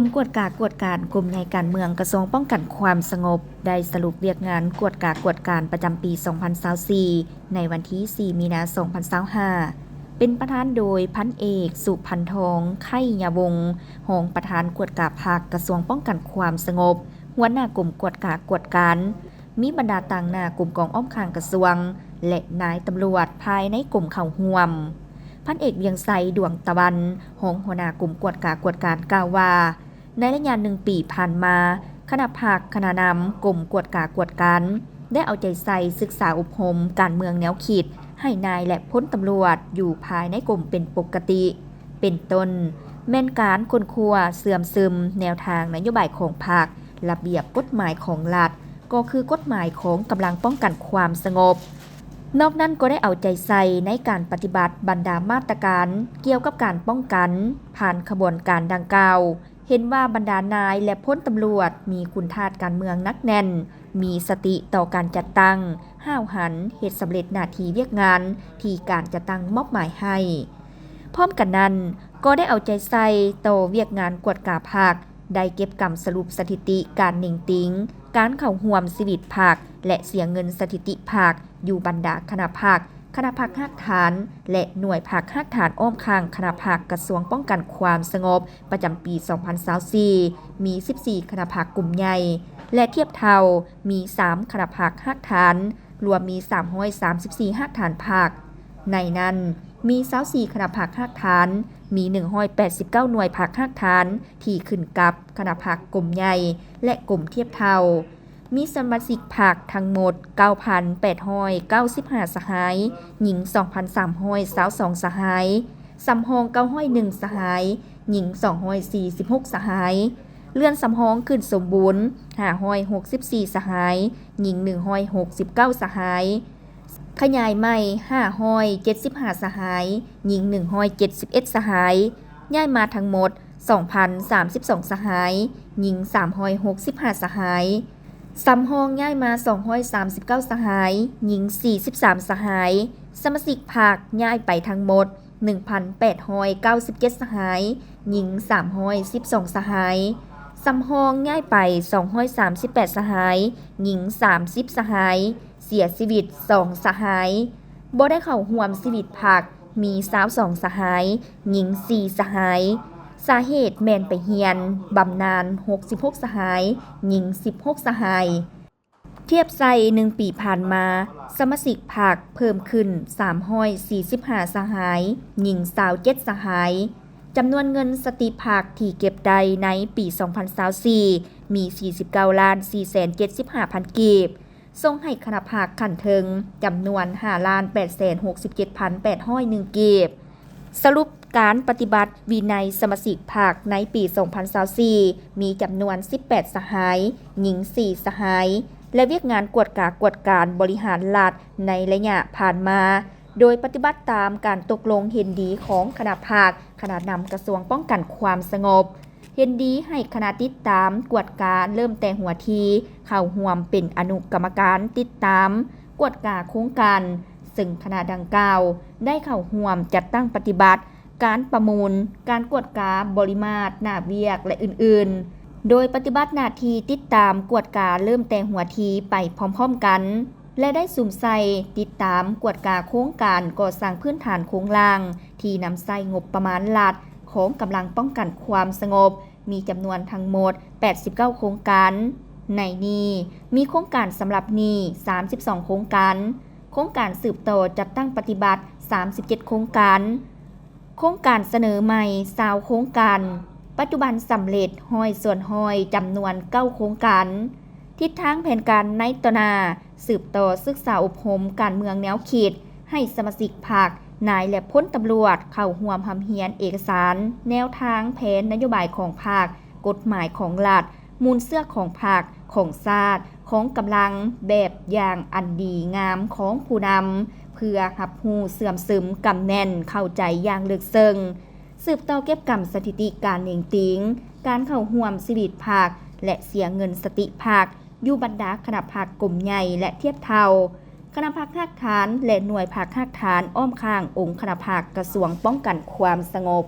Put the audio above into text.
ກົມກວດກາກວດການ ກົມໃຫຍ່ການເມືອງ ກະຊວງປ້ອງກັນຄວາມສະຫງົບ ໄດ້ສະຫຼຸບວຽກງານກວດກາກວດການປະຈຳປີສອງພັນຊາວສີ່ ໃນວັນທີສີ່ ມີນາ ສອງພັນຊາວຫ້າ ເປັນປະທານໂດຍ ພັນເອກ ສຸພັນທອງ ໄຄຍະວົງ ຮອງປະທານກວດກາພັກ ກະຊວງປ້ອງກັນຄວາມສະຫງົບ, ຫົວໜ້າກົມກວດກາກວດການ, ມີບັນດາຕາງໜ້າກົມກອງອ້ອມຂ້າງກະຊວງ ແລະ ນາຍຕຳຫຼວດພາຍໃນກົມເຂົ້າຮ່ວມ. ພັນເອກ ວຽງໄຊ ດວງຕະວັນ ຮອງຫົວໜ້າກົມກວດກາກວດການ ກ່າວວ່າ ໃນໄລຍະໜຶ່ງປີຜ່ານມາ, ຄະນະພັກ, ຄະນະນຳກົມກວດກາກວດການ ໄດ້ເອົາໃຈໃສ່ສຶກສາອົບຮົມການເມືອງແນວຄິດ ໃຫ້ນາຍ ແລະ ພົນຕຳຫຼວດຢູ່ພາຍໃນກົມເປັນປົກກະຕິ, ເປັນຕົ້ນ ແມ່ນການຄົ້ນຄວ້າເຊື່ອມຊຶມແນວທາງນະໂຍບາຍຂອງພັກ, ລະບຽບກົດໝາຍຂອງລັດ, ກໍຄືກົດໝາຍຂອງກຳລັງປ້ອງກັນຄວາມສະຫງົບ. ນອກນັ້ນກໍໄດ້ເອົາໃຈໃສ່ໃນການປະຕິບັດບັນດາມາດຕະການກ່ຽວກັບການປ້ອງກັນ ຜ່ານຂະບວນການດັ່ງກ່າວ, ເຫັນວ່າບັນດານາຍ ແລະ ພົນຕຳຫຼວດມີຄຸນທາດການເມືອງໜັກແໜ້ນ, ມີສະຕິຕໍ່ການຈັດຕັ້ງ, ຫ້າວຫັນເຮັດສຳເລັດໜ້າທີ່ວຽກງານທີ່ການຈັດຕັ້ງມອບໝາຍໃຫ້. ພ້ອມກັນນັ້ນ, ກໍໄດ້ເອົາໃຈໃສ່ຕໍ່ວຽກງານກວດກາພັກ, ໄດ້ເກັບກຳສະຫຼຸບສະຖິຕິການເໜັງຕີງ, ການເຂົ້າຮ່ວມຊີວິດພັກ ແລະ ເສຍເງິນສະຖິຕິພັກ ຢູ່ບັນດາຄະນະພັກ, ຄະນະພັກຮາກຖານ ແລະ ໜ່ວຍພັກຮາກຖານອ້ອມຂ້າງຄະນະພັກ ກະຊວງປ້ອງກັນຄວາມສະຫງົບ ປະຈຳປີສອງພັນຊາວສີ່ ມີສິບສີ່ຄະນະພັກກຸ່ມໃຫຍ່ ແລະ ທຽບເທົ່າມີສາມຄະນະພັກຮາກຖານ, ລວມມີສາມຮ້ອຍສາມສິບສີ່ຮາກຖານພັກ. ໃນນັ້ນ ມີຊາວສີ່ຄະນະພັກຮາກຖານ, ມີໜຶ່ງຮ້ອຍແປດສິບເກົ້າໜ່ວຍພັກຮາກຖານທີ່ຂຶ້ນກັບຄະນະພັກກົມໃຫຍ່ ແລະ ກົມທຽບເທົ່າ. ມີສະມາຊິກພັກທັງໝົດເກົ້າພັນແປດຮ້ອຍເກົ້າສິບຫ້າສະຫາຍ, ຍິງສອງພັນສາມຮ້ອຍຊາວສອງສະຫາຍ, ສຳຮອງເກົ້າຮ້ອຍໜຶ່ງສະຫາຍ, ຍິງສອງຮ້ອຍສີ່ສິບຫົກສະຫາຍ, ເລື່ອນສຳຮອງຂຶ້ນສົມບູນຫ້າຮ້ອຍຫົກສິບສີ່ສະຫາຍ, ຍິງໜຶ່ງຮ້ອຍຫົກສິບເກົ້າສະຫາຍ, ຂະຫຍາຍໃໝ່ຫ້າຮ້ອຍເຈັດສິບຫ້າສະຫາຍ, ຍິງໜຶ່ງຮ້ອຍເຈັດສິບເອັດສະຫາຍ, ຍ້າຍມາທັງໝົດສອງພັນສາມສິບສອງສະຫາຍ, ຍິງສາມຮ້ອຍຫົກສິບຫ້າສະຫາຍ, ສຳຮອງຍ້າຍມາສອງຮ້ອຍສາມສິບເກົ້າສະຫາຍ, ຍິງສີ່ສິບສາມສະຫາຍ, ສະມາຊິກພັກຍ້າຍໄປທັງໝົດໜຶ່ງພັນແປດຮ້ອຍເກົ້າສິບເຈັດສະຫາຍ, ຍິງສາມຮ້ອຍສິບສອງສະຫາຍ, ສຳຮອງຍ້າຍໄປສອງຮ້ອຍສາມສິບແປດສະຫາຍ, ຍິງສາມສິບສະຫາຍ, ເສຍຊີວິດສອງສະຫາຍ, ບໍ່ໄດ້ເຂົ້າຮ່ວມຊີວິດພັກມີຊາວສອງສະຫາຍ, ຍິງສີ່ສະຫາຍ, ສາເຫດແມ່ນໄປຮຽນ, ບຳນານຫົກສິບຫົກສະຫາຍ, ຍິງສິບຫົກສະຫາຍ. ທຽບໃສ່ໜຶ່ງປີຜ່ານມາ, ສະມາຊິກພັກເພີ່ມຂຶ້ນສາມຮ້ອຍສີ່ສິບຫ້າສະຫາຍ, ຍິງຊາວເຈັດສະຫາຍ. ຈຳນວນເງິນສະຕິພັກທີ່ເກັບໄດ້ໃນປີສອງພັນຊາວສີ່ ມີສີ່ສິບເກົ້າລ້ານສີ່ແສນເຈັດສິບຫ້າພັນກີບ, ສົ່ງໃຫ້ຄະນະພັກຂັ້ນເທິງຈຳນວນຫ້າລ້ານແປດແສນຫົກສິບເຈັດພັນແປດຮ້ອຍໜຶ່ງກີບ. ສະຫຼຸບການປະຕິບັດວິໄນສະມາຊິກພັກໃນປີສອງພັນຊາວສີ່ ມີຈຳນວນສິບແປດສະຫາຍ, ຍິງສີ່ສະຫາຍ ແລະ ວຽກງານກວດກາກວດການບໍລິຫານລັດໃນໄລຍະຜ່ານມາ ໂດຍປະຕິບັດຕາມການຕົກລົງເຫັນດີຂອງຄະນະພັກ, ຄະນະນຳກະຊວງປ້ອງກັນຄວາມສະຫງົບ. ເຫັນດີໃຫ້ຄະນະຕິດຕາມກວດກາເລີ່ມແຕ່ຫົວທີເຂົ້າຮ່ວມເປັນອະນຸກຳມະການຕິດຕາມກວດກາໂຄງການ, ເຊິ່ງຄະນະດັ່ງກ່າວໄດ້ເຂົ້າຮ່ວມຈັດຕັ້ງປະຕິບັດການປະມູນ, ການກວດກາບໍລິມາດໜ້າວຽກ ແລະ ອື່ນໆ, ໂດຍປະຕິບັດໜ້າທີ່ຕິດຕາມກວດກາເລີ່ມແຕ່ຫົວທີໄປພ້ອມໆກັນ. ແລະ ໄດ້ສຸມໃສ່ຕິດຕາມກວດກາໂຄງການກໍ່ສ້າງພື້ນຖານໂຄງລ່າງທີ່ນຳໃຊ້ງົບປະມານລັດຂອງກຳລັງປ້ອງກັນຄວາມສະຫງົບ ມີຈຳນວນທັງໝົດແປດສິບເກົ້າໂຄງການ. ໃນນີ້ມີໂຄງການສຳລັບໜີ້ສາມສິບສອງໂຄງການ, ໂຄງການສືບຕໍ່ຈັດຕັ້ງປະຕິບັດສາມສິບເຈັດໂຄງການ, ໂຄງການສະເໜີໃໝ່ຊາວໂຄງການ, ປັດຈຸບັນສຳເລັດຮ້ອຍສ່ວນຮ້ອຍ ຈຳນວນເກົ້າໂຄງການ. ທິດທາງແຜນການໃນຕໍ່ໜ້າ, ສືບຕໍ່ສຶກສາອົບຮົມການເມືອງແນວຄິດ ໃຫ້ສະມາຊິກພັກ, ນາຍ ແລະ ພົນຕຳຫຼວດເຂົ້າຮ່ວມຮ່ຳຮຽນເອກະສານແນວທາງແຜນນະໂຍບາຍຂອງພັກ, ກົດໝາຍຂອງລັດ, ມູນເຊື້ອຂອງພັກ, ຂອງຊາດ, ຂອງກຳລັງ, ແບບຢ່າງອັນດີງາມຂອງຜູ້ນຳ ເພື່ອຮັບຮູ້ເຊື່ອມຊຶມ, ກຳແໜ້ນ, ເຂົ້າໃຈຢ່າງເລິກເຊິ່ງ. ສືບຕໍ່ເກັບກຳສະຖິຕິການເໜັງຕີງ, ການເຂົ້າຮ່ວມຊີວິດພັກ ແລະ ເສຍເງິນສະຕິພັກ ຢູ່ບັນດາຄະນະພັກກົມໃຫຍ່ ແລະ ທຽບເທົ່າ, ຄະນະພັກຮາກຖານ ແລະ ໜ່ວຍພັກຮາກຖານອ້ອມຂ້າງອົງຄະນະພັກກະຊວງປ້ອງກັນຄວາມສະຫງົບ.